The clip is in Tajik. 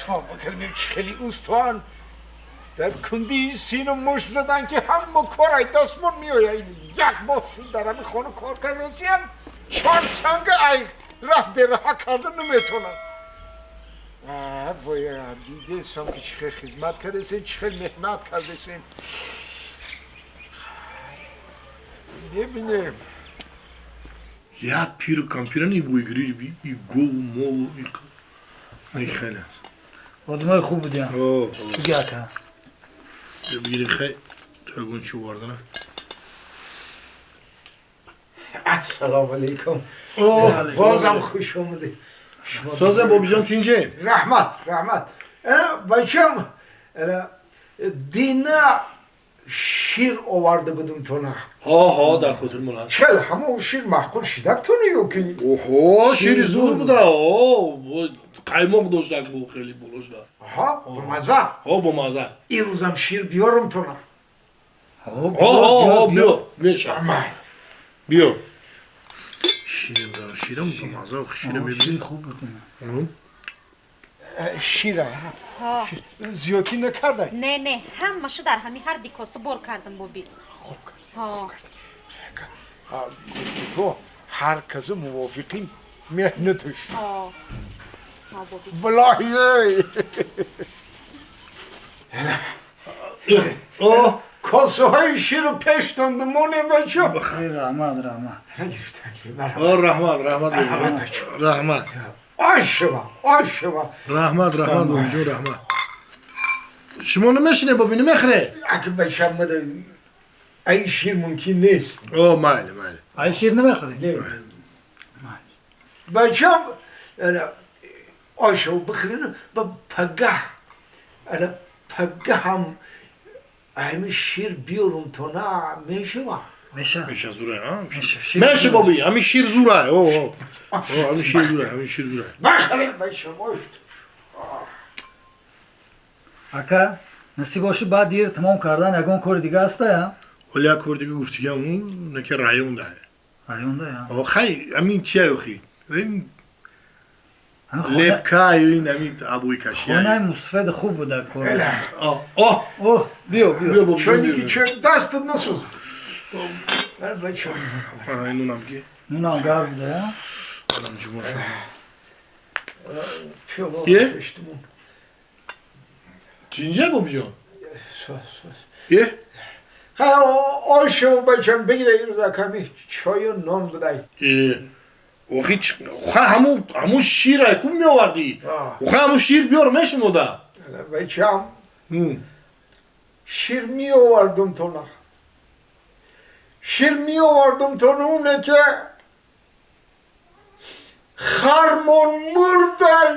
Пурсон бикардем, хеле устон дар кунди сину мушт задан, ки ҳама кор ай дастмон меояд. Як моҳ шуд, дар ҳамин хона кор кардасиям, чор санга ай раҳ бераҳа карда наметонам. Вой, дидесам, ки чӣ хел хизмат кардесен, чӣ хел меҳнат кардесен. Мебинем. Я пиру кампирани буйгири и гову молу и хеле. Одамои хуб будиям. Биги, ака. Бигири, хай, ягон чи овардана. Ассалому алайкум, бозам хуш омадед. Созем, бобиҷон, тинҷе? Раҳмат, раҳмат, бачам. Дина шир оварда будум тона. Ҳо, дар хотир мон ҳаст. Чел, ҳамон шир маъқул шидак тони ё ки? Оҳо, шири зур буда, қаймоқ доштак, бу хеле болошда. Ҳа, бомаза. Ҳо, бомаза. Ирӯзам шир биёрам тона? Ҳо, биё, меша, биё. Ширам, ширам бомаза, шира мебини. Хуб буд. Шира зиёдтӣ накардай? Не, не, ҳамаша дар ҳами ҳар ди коса бор кардам, боби. Хуб кардӣ, хуб кардӣ. Гуфтико, ҳар касу мувофиқи меҳнаташ. Билоҳи. Косаҳои ширу пеш дондумонем, бачо. Раҳмат, раҳмат. Раҳмат, раҳмат, раҳмат. Ошва, ошва. Раҳмат, раҳмат, бобиҷон, раҳмат. Шумо намешине, боби, намехӯре? Аки бачамада ай шир мумкин нест. О, майли, майли. Ай шир намехӯре? Бачам, ошо бихӯрен, ба пагаҳ, ана пагаҳам ами шир биёрум то на мешава? Меша. Меша, зура, меша, боби, ами шир зура, о, ами шир зура, ами шир зура. Бахӯре, бачам. Ака, насиб боши, баъд дир тамом кардан ягон кори дига астая? Оли як кори дига гуфтигам, неки районда. Районда? Я хай, амин чия, охи лепка ин ами абӯйкаши. Хонаи мусфед хуб буда кор. О. О, биё, биё. Чойники чой, дастат насӯз, бачам. Нунам ки. Нунам гарм буда. Адам ҷумошо. Е? Чинҷа, бобиҷон? Е? Ошо, бачам, бигира, ирӯза ками чою нон будай. Охи, ҳамун шира ку меовардӣ, охи ҳамун шир биёр, мешумода. Бачам, шир меовардум тона, шир меовардум тона, ки хармон мурдан.